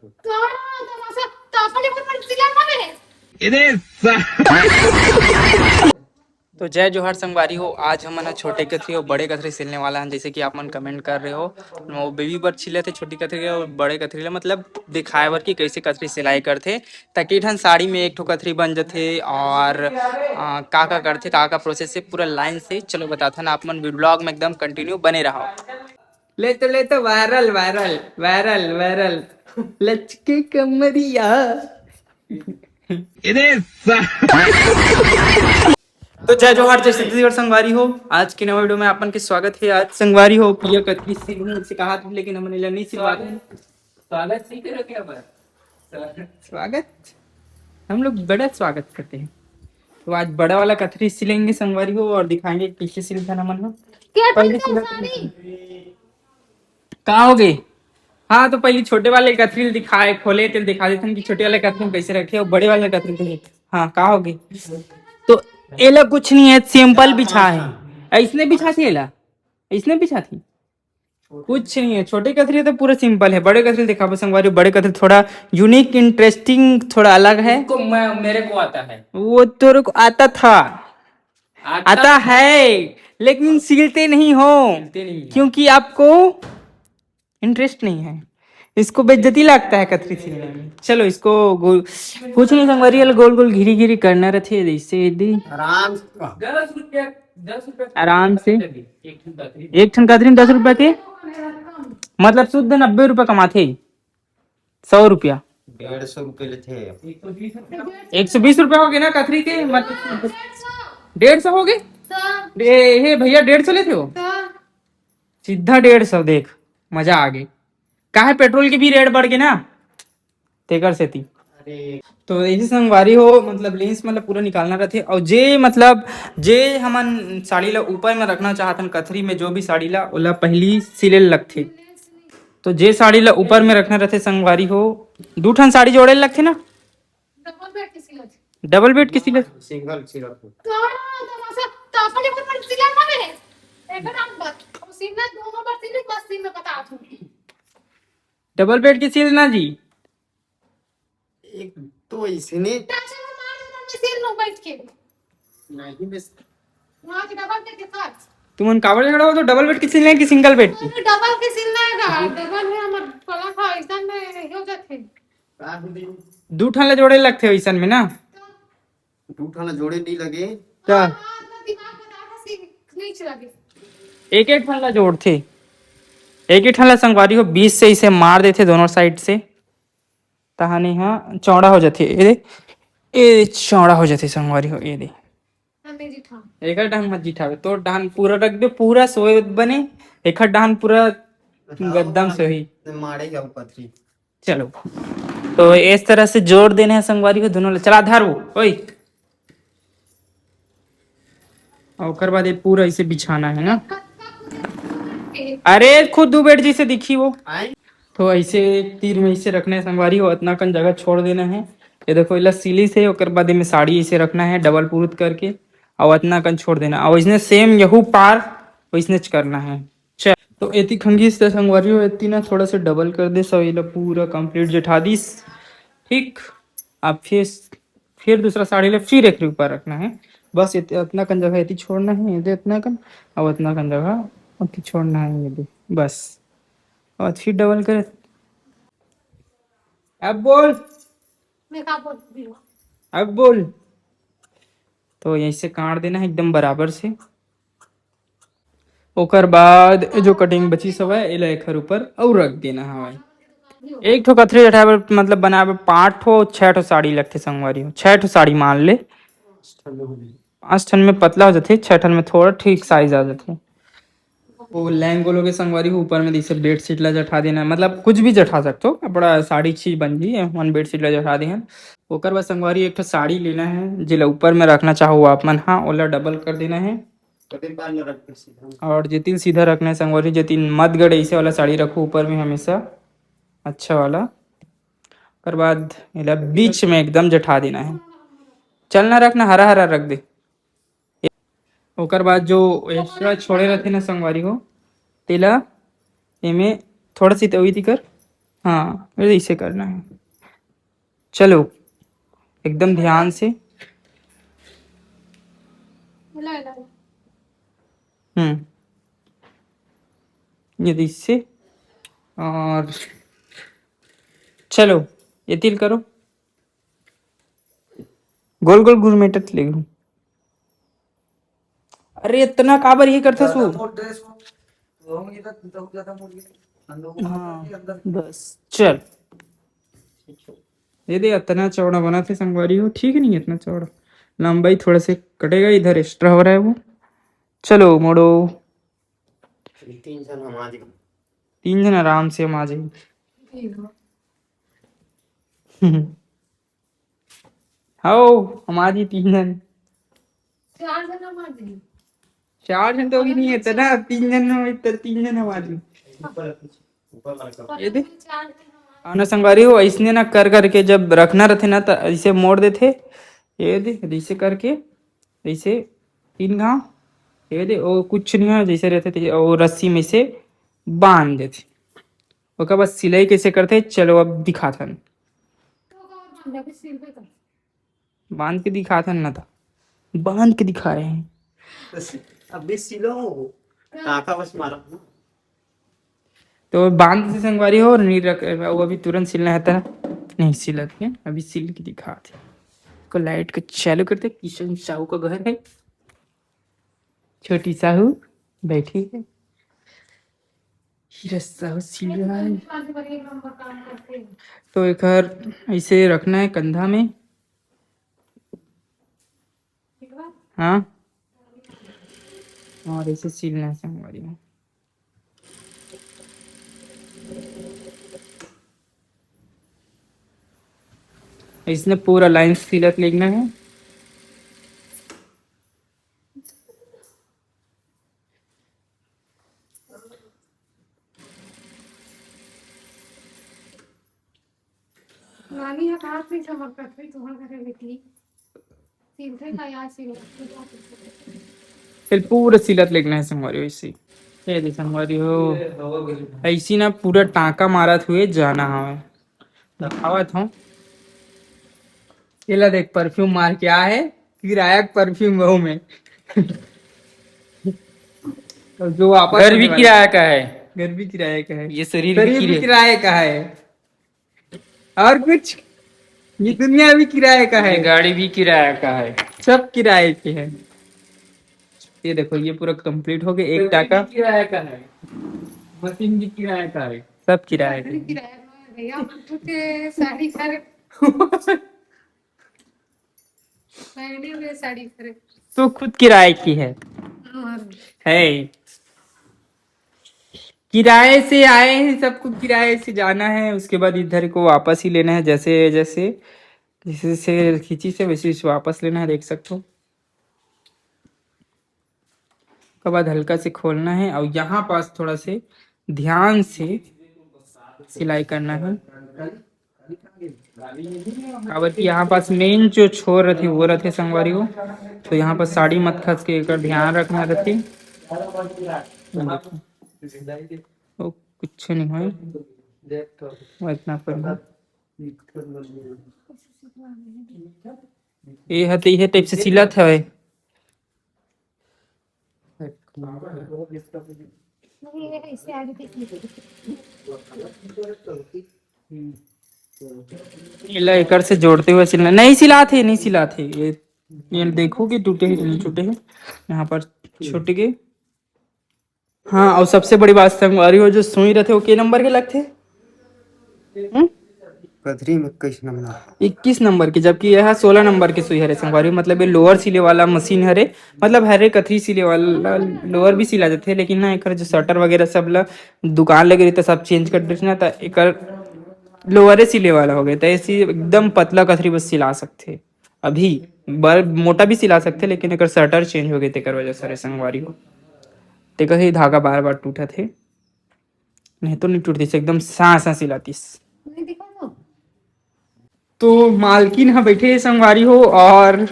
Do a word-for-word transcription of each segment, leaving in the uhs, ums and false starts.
तो अपन एक बार सिला था मेरे। तो जय जोहार संगवारी हो, आज हमन ह छोटे कथरी अउ बड़े कथरी सिलने वाला हन। जैसे कि आप मन कमेंट कर रहे हो, वो बेबी बर सिले थे छोटी कथरी अउ बड़े कथरी ला, मतलब दिखाए बर कि कैसे कथरी सिलाई करथे, ताकि ठन साड़ी में एक ठो कथरी बन जथे। और आ, का का करथे, का का प्रोसेस से, पूरा लाइन से चलो बताथन। आप मन ब्लॉग में एकदम कंटिन्यू बने रहो। ले तो ले तो वायरल वायरल वायरल वायरल, लचके कमरिया। तो जय जोहार, जय छत्तीसगढ़ संगवारी हो। आज के नवा वीडियो में आपन के स्वागत है। आज संगवारी हो, पिया कथरी सिलहूं से कहा था, लेकिन हमन एला नहीं सिलवा दे। स्वागत नहीं करो क्या बस? स्वागत, हम लोग बड़ा स्वागत करते हैं। तो आज बड़ा वाला कथरी सिलेंगे संगवारी हो, और दिखाएंगे कैसे सिलथन हमन ह। पहले सिला का हो गए? हाँ, तो पहले छोटे वाले कथरी दिखाए, खोले, तेल दिखा देथन कि छोटे वाले कथरी में कैसे रखे और बड़े वाले कथरी कैसे। हाँ, का हो गए? तो एला कुछ नहीं है, सिंपल बिछा है। ऐसने बिछा थे एला, ऐसने बिछा थी। कुछ नहीं है, छोटे कथरी तो पूरा सिंपल है। बड़े कथरी दिखाबो संगवारी, बड़े कथरी थोड़ा यूनिक, इंटरेस्टिंग, थोड़ा अलग है। उसको मैं, मेरे को आता है। वो तोरे को आता था, आता आता है, लेकिन सिलते नहीं हो, सिलते नहीं है। क्योंकि आपको इंटरेस्ट नहीं है। इसको बेइज्जती लगता है कथरी सिलने में। चलो, इसको गोल, कुछ नहीं संगवारी, गोल गोल घिरी घिरी करना रहते जैसे यदि आराम से। दस रुपया, दस रुपया आराम से। एक ठन कथरी। एक ठन कथरी में दस रुपया के, मतलब शुद्ध नब्बे रुपया कमाथे। सौ रुपया। डेढ़ सौ रुपये लेते हैं। एक सौ बीस रुपया हो गए ना कथरी के, मतलब डेढ़ सौ हो गए। ए, हे भैया, डेढ़ सौ लेते हो? सीधा डेढ़ सौ। देख, मजा आ गई। काहे, पेट्रोल के भी रेट बढ़ गए ना, तेकर सेती। तो ऐसे संगवारी हो, मतलब लेंस मतलब पूरा निकालना रहते। और जे, मतलब जे हमन साड़ी ला ऊपर में रखना चाहतन, कथरी में जो भी साड़ी ला, ओला पहली सिले लगथे। तो जे साड़ी ला ऊपर में रखना रहते संगवारी हो, दू ठन साड़ी जोड़े लगथे ना। डबल बेड के सिलत। डबल बेड के सिलत। सिंगल सिलत। तो अपन एक बार सिला था मेरे। एक बार हम बस, वो सिलना दोनों बार सिले, बस सिलना बता दूं। डबल बेड के सिलना जी। एक तो ऐसे ने। चाचा वो मार देना, मैं सिल लूं बैठ के। नहीं बस। वहाँ के डबल बेड के साथ। तुमन काबर झगड़ा हो तो डबल बेड के सिलना है कि सिंगल बेड के? डबल के सिलना है का? डबल में हमर पलंग है, ऐसा में हो जाते। दू ठन ला जोड़े लगथे वैसन में ना। दू ठन ला जोड़े नहीं लगे। का? एक एक ठन ला जोड़थे, एक एक ठन ला संगवारी हो बीच से इसे मार देथे दोनों साइड से, तहाने हा चौड़ा हो जाथे। ए दे, ए चौड़ा हो जाथे संगवारी हो। ए दे, एकर ढंग मत जिठावे, तोर ढंग पूरा रख दे, पूरा सोए बने, एकर ढंग पूरा गद्दा म सोही। मारे जाऊ पथरी। चलो, तो इस तरह से जोड़ देने हैं संगवारी हो दोनों ल-, चला धर वो, ओए। और ओकर बाद ये पूरा इसे बिछाना है ना। अरे खुद दू बेड जैसे दिखी वो। तो ऐसे तीर में इसे रखना है संगवारी हो, इतना कन जगह छोड़ देना है। ये देखो, इला सिली से ओकर बाद में साड़ी इसे रखना है डबल पुरुत करके, और इतना कन छोड़ देना, और इसने सेम यहू पार वैसने करना है। चल, तो एती खंगीस त संगवारी हो, एती ना थोड़ा सा डबल कर दे, सब एला पूरा कंप्लीट जेठा दिस। ठीक, अब फिर, फिर दूसरा साड़ी ले फिर एक ऊपर रखना है। बस इत-, इतना कन जगह एती छोड़ना है, ये दे इतना कन, अब इतना कन जगह एती छोड़ना है, ये दे, बस। और फिर डबल करे, अब बोल, मैं का बोल रही हूँ? अब बोल। तो यहीं से काट देना है एकदम बराबर से। ओकर बाद जो कटिंग बची हवय, एला एखर ऊपर अउ रख देना हवय। एक ठो कथरी जठाए बर, मतलब बनाए बर पाँच ठो, छह ठो साड़ी लगथे संगवारी हो। छह ठो साड़ी मान ले। पाँच ठन में पतला हो जाथे, छह ठन में थोड़ा ठीक साइज आ जाथे। वो लैंगो लोगे संगवारी हो, ऊपर में जैसे बेडशीट ला जठा देना, मतलब कुछ भी जठा सकते हो, कपड़ा, साड़ी चीज बन जी, हमन बेडशीट ला जठा दे हन। ओकर बाद संगवारी एक ठो साड़ी लेना है, जेला ऊपर में रखना चाहो आप मन, हाँ, ओला डबल कर देना है। कभी बाल न रख के सीधा। और जेतिल सीधा रखना है संगवारी, जेतिल मत गड़े, ऐसे वाला साड़ी रखो ऊपर में हमेशा, अच्छा वाला। ओकर बाद एला बीच में एकदम जठा देना है, चलना रखना, हरा हरा रख दे। ओकर बाद जो एक्स्ट्रा छोड़े रहथे ना संगवारी हो, तेला एमे थोड़ा सी तवी ती कर, हाँ, ऐसे करना है। चलो, एकदम ध्यान से। हम्म, ये इससे। और चलो, ये तिल करो, गोल गोल घुरमेटत ले गहूं। अरे, इतना काबर ये करथस वो? हाँ, बस, चल। ये दे, इतना चौड़ा बना थे संगवारी हो, ठीक नहीं है इतना चौड़ा, लंबाई थोड़ा से कटेगा, इधर एक्स्ट्रा हो रहा है वो। चलो, मोड़ो। तीन झन हम आ जाएंगे। तीन झन आराम से हम आ जाएंगे। हाओ, हम आ जी तीन झन। चार झन हम आ जी। चार झन तो अभी नहीं है, इतना तीन झन में, इतना तीन झन हम आ जी। ये दे। आना संगवारी हो, ऐसने ना कर करके जब रखना रहते ना, तो ऐसे मोड़ देते। ये दे, ऐसे करके, ऐसे तीन घाव। ये दे, वो कुछ नहीं है, जैसे रहते थे, वो रस्सी में से बांध देते। ओकर बाद सिलाई कैसे करते, चलो अब दिखाथन। बांध के दिखाथन ना, था बांध के दिखा रहे हैं। अभी सिलो, टाका बस मारा ना। तो बांध से संगवारी हो, नहीं रख, वो अभी तुरंत सिलना है, था नहीं सिलत है, अभी सिल के दिखाथे। को लाइट को चालू करते, किशन साहू का घर है, छोटी साहू बैठी है, हीरा साहू सिल रहा है। तो एकर ऐसे रखना है कंधा में। हाँ, और ऐसे सिलना है संगवारी हो। इसने पूरा लाइन सिलत लिखना है। नानी ह कहाँ से चमक करथे तुहर घरे बेटी? सिलथे का या सिलथे? फिर पूरा सिलत लिखना है संगवारी हो, ऐसे। ये दे संगवारी हो, ऐसी ना पूरा टांका मारत हुए जाना हवे। दिखावत हूँ, एला देख, परफ्यूम मार के आ है, किराया के परफ्यूम बहू में। और जो वापस घर भी होने वाला किराया का है, घर भी किराया का है, ये शरीर भी शरीर भी किराया किराया का है। और कुछ? ये दुनिया भी किराए का ये है। गाड़ी भी किराया का है। सब किराए के है। ये देखो, ये पूरा कंप्लीट हो गया, एक टाका। किराया का है, मशीन भी किराया का है। सब किराए के है। किराया का है भैया, हम तो के साड़ी खरीद पहने हुए साड़ी खरीद। तो खुद किराए की है। और है। किराए से आए हैं, सबको किराए से जाना है, उसके बाद इधर को वापस ही लेना है। जैसे जैसे जैसे जैसे खींची से वैसे वैसे वापस लेना है, देख सकते हो। उसके बाद हल्का से खोलना है और यहाँ पास थोड़ा से ध्यान से सिलाई करना है। काबर कि यहाँ पास मेन जो छोर रहते वो रहते संगवारी हो, तो यहाँ पर साड़ी मत खस के एकर ध्यान रखना रहते। वो कुछ नहीं होय, वो इतना पर है। ये है तो ये टाइप से सिलत है। एला एकर से जोड़ते हुए सिलना, नहीं सिलात हे, नहीं सिलात हे। ये, ये देखो कि टूटे हे कि नहीं टूटे हे, यहाँ पर छूट गए। हाँ, और सबसे बड़ी बात संगवारी हो, जो सुई रहते वो के नंबर के लगते? हम्म? कथरी में इक्कीस नंबर। इक्कीस नंबर के, जबकि यह सोलह नंबर के सुई हरे संगवारी हो। मतलब ये लोअर सिले वाला मशीन हरे, मतलब हरे कथरी सिले वाला लोअर भी सिला जाते, लेकिन ना एकर जो शटर वगैरह सब ला दुकान लगे रही तो सब चेंज कर देते ना, तो एकर लोअरे सिले वाला हो गए, तो ऐसी एकदम पतला कथरी बस सिला सकते। अभी बर मोटा भी सिला सकते, लेकिन एकर शटर चेंज हो गए, तेकर वजह से रे संगवारी हो, तेकर ही धागा बार बार टूटत हे, नहीं तो नहीं टूटतीस, एकदम सां सां सिलातीस। नहीं दिखा तो। तो मालकिन ह बैठे हे संगवारी हो, और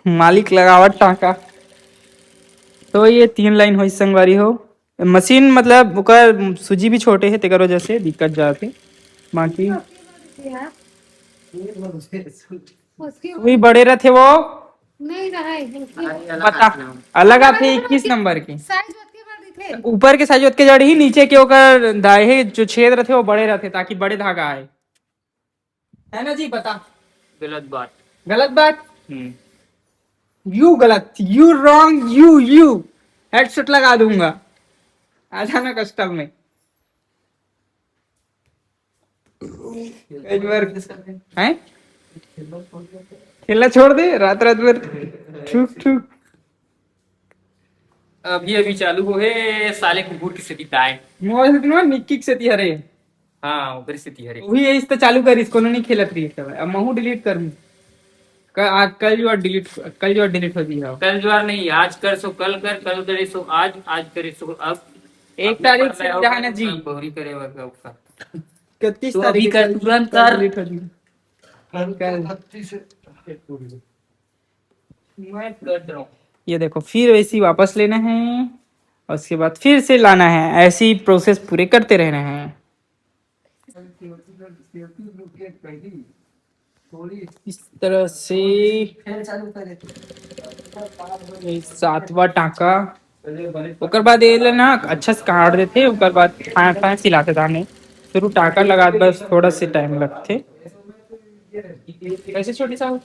मालिक लगावत टाका। तो ये तीन लाइन होई संगवारी हो, मशीन मतलब ओकर सूजी भी छोटे हे, तेकर वजह से दिक्कत जात हे। बाकी यार, उसकी वही बड़े रथे वो। नहीं रहा है, उसकी बता, अलग आथे इक्कीस नंबर के। साइज ओतके बड़ दिखे। ऊपर के साइज ओतके जड़ ही, नीचे के ओकर दाए हे जो छेद रथे वो बड़े रथे, ताकि बड़े धागा आए, है ना जी? बता। गलत बात। गलत बात। हम्म। यू गलत, you wrong, you you headshot लगा दूंगा। आ जाना कस्टम में। कई बार हैं, खेलना छोड़ दे रात रात भर। ठुक ठुक। अभी अभी चालू हो हे, साले कुकुर की सेती ताए। मोर से तो निक्की की सेती हरे। हाँ, उधर से ती हरे। वही यही तो चालू करिस, कोनो नहीं खेलत रही सब। अब महू डिलीट करूँ। कल आज, कल जो डिलीट, कल जो डिलीट हो गई हो। कल ज्वार नहीं, आज कर सो कल कर, कल करे सो आज, आज करे सो अब। एक तारीख से रहा ना जी। गौरी करे बर का उसका। इकतीस तो तारीख अभी कर, कल, तुरंत कल कर। डिलीट हो गई। कल। मैं कर रहा हूँ। ये देखो, फिर वैसे ही वापस लेना है और उसके बाद फिर से लाना है। ऐसी प्रोसेस पूरे करते रहना है। इस तरह से ये सातवां टांका। ओकर बाद ये ला ना अच्छा से काट देथे, ओकर बाद फाय फाय सिलाथे। दाने शुरू टांका लगा, बस थोड़ा से टाइम लगथे। कैसे छोटी साहब?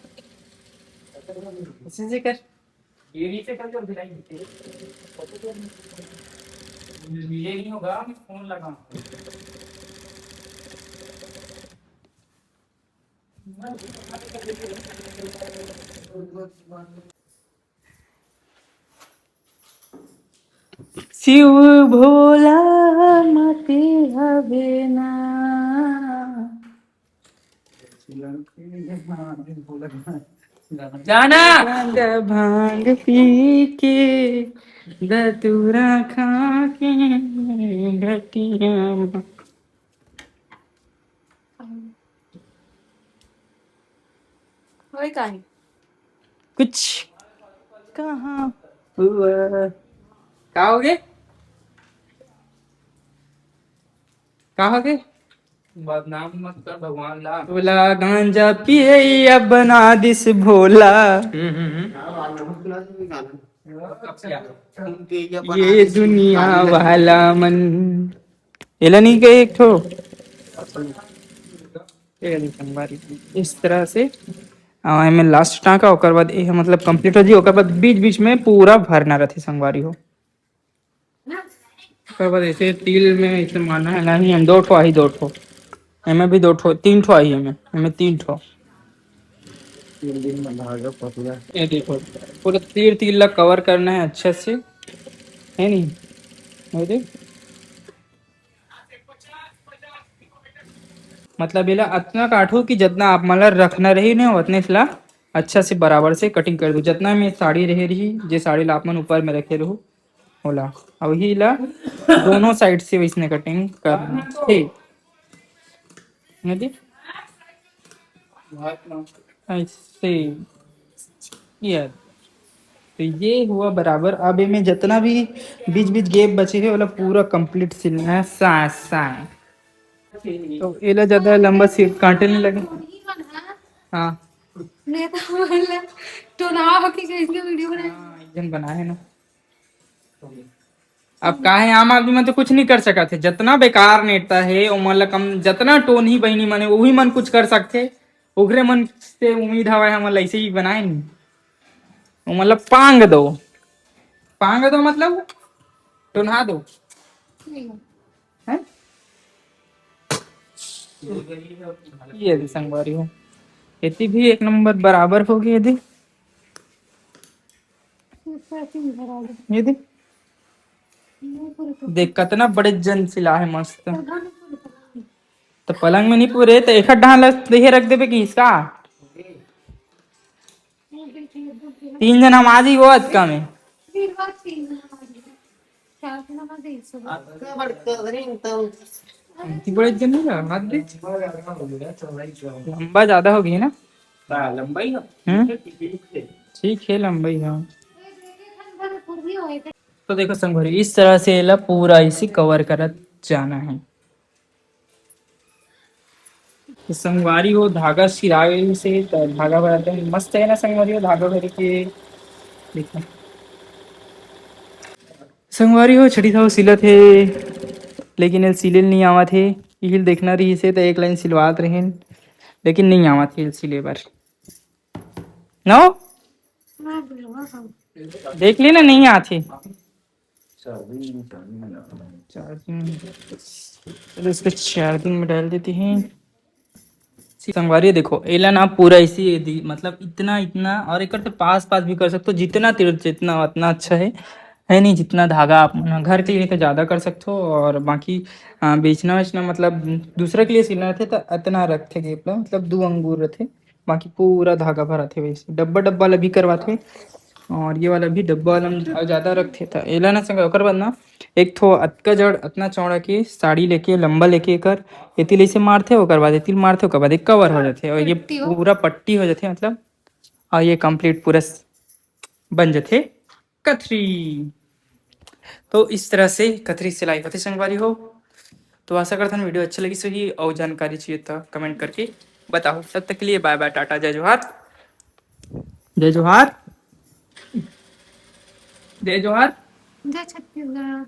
ऐसे से कर। ये नीचे कर दो, भिलाई नीचे। ये नहीं होगा, मैं फोन लगा। शिव भोला मते हवे ना। जाना। गांजा भांग पी के, दतूरा खा के, घटिया म- वही का है। कुछ कहाँ हुआ? का हो गे? का हो गे? बदनाम मत कर भगवान ला। बोला गांजा पिए अब बना दिस भोला। हम्म हम्म हम्म। ये दुनिया वाला मन। एला नहीं गए एक ठो। ये नहीं संगवारी। इस तरह से आ, एमे लास्ट टांका, ओकर बाद ये मतलब कंप्लीट हो जी। ओकर बाद बीच बीच में पूरा भरना रहथे संगवारी हो। ओकर बाद ऐसे तिल में ऐसे माना है नहीं, हम दो ठो आही, दो ठो। एमे भी दो ठो, तीन ठो आही एमे, एमे तीन ठो। ये देखो, पूरा तीर तीर ला कवर करना है अच्छा से, है नहीं? ये देख, मतलब एला अतना काटहू कि जतना आप मन ला रखना रही ना, ओतने ला अच्छा से बराबर से कटिंग कर दो। जतना में साड़ी रहे रही, जे साड़ी ला आप मन ऊपर में रखे रहू, ओला, अउ वही ला दोनों साइड से वैसने कटिंग करना। ठीक, ये देख, ऐसे, ये तो ये हुआ बराबर। अब एमे जतना भी बीच बीच गैप बचे हे, ओला पूरा कंप्लीट सिलना है, साय साय। तो एला ज्यादा लंबा सिल काटे नहीं लगे। हाँ, नेता वाला टोनाव के कैसे वीडियो बनाए। हाँ, एक जन बनाए है ना। अब का है, आम आदमी मन तो कुछ नहीं कर सकत हे। जतना बेकार नेता हे, ओमन ला कम, जतना टोनही बहिनी मन हे, उही मन कुछ कर सकथे। ओकरे मन से उम्मीद हवय, हमन ला ऐसे ही बनाए नहीं। ओमन ला पांग दो, पांग दो मतलब टोना दो, हैं? ये दे संगवारी हो, एती भी एक नंबर बराबर हो गए। ये दे, ये दे, देख कतना बड़े जन सिला है, मस्त। तो पलंग में नहीं पूरे, तो एक डाल दे रख देबे कि इसका। तीन जन हम आज ही वो अतका में। इतनी बड़े जन नहीं रहा, हाथ दे। लंबा ज्यादा हो गई ना। हाँ, लंबाई ना। हम्म? ठीक है। ठीक है, लंबाई हाँ। तो देखो संगवारी, इस तरह से एला पूरा इसे कवर करत जाना है। तो संगवारी हो, धागा सिला गई से, तो धागा भरत हे, मस्त है ना संगवारी हो, धागा भर के। देखो संगवारी हो, छड़ी थाऊ सिलत हे, लेकिन एल सिले नहीं आवत हे। इहिल देखना रही से तो एक लाइन सिलवात रहेन, लेकिन नहीं आवत हे एल सिले बर। नो, देख ले ना, नहीं आथे। चार्जिंग, चलो इसको चार्जिंग में डाल देते हैं। संगवारी देखो, एला ना पूरा इसी दी, मतलब इतना इतना, और एक तो पास पास भी कर सकते हो, जितना तीर जितना उतना अच्छा है, है नहीं? जितना धागा आप मन घर के लिए तो ज़्यादा कर सकते हो, और बाकी आ, बेचना वेचना, मतलब दूसरा के लिए सिलना रहते तो इतना रखते जेब ला, मतलब दो अंगुर रहते, बाकी पूरा धागा भराथे। वैसे डब्बा डब्बा वाला भी करवाथे, और ये वाला भी डब्बा वाला में ज़्यादा रखथे। तो एला ना संग, ओकर बाद ना एक ठो अतका जड़, अतना चौड़ा के साड़ी लेके, लंबा लेके एकर एती ले से मारथे, ओकर बाद एती ले मारथे, ओकर बाद एक कवर हो जाथे, और ये पट्टी हो। पूरा पट्टी हो जाथे, मतलब, और ये कंप्लीट पूरा स- बन जाथे कथरी। तो इस तरह से कथरी सिलाई होथे संगवारी हो। तो आशा करथन वीडियो अच्छा लगिस होही, और जानकारी चाहिए तो कमेंट करके बताओ। तब तक के लिए बाय बाय, टाटा, जय जोहार, जय जोहार, जय जोहार। जय छत्तीसगढ़।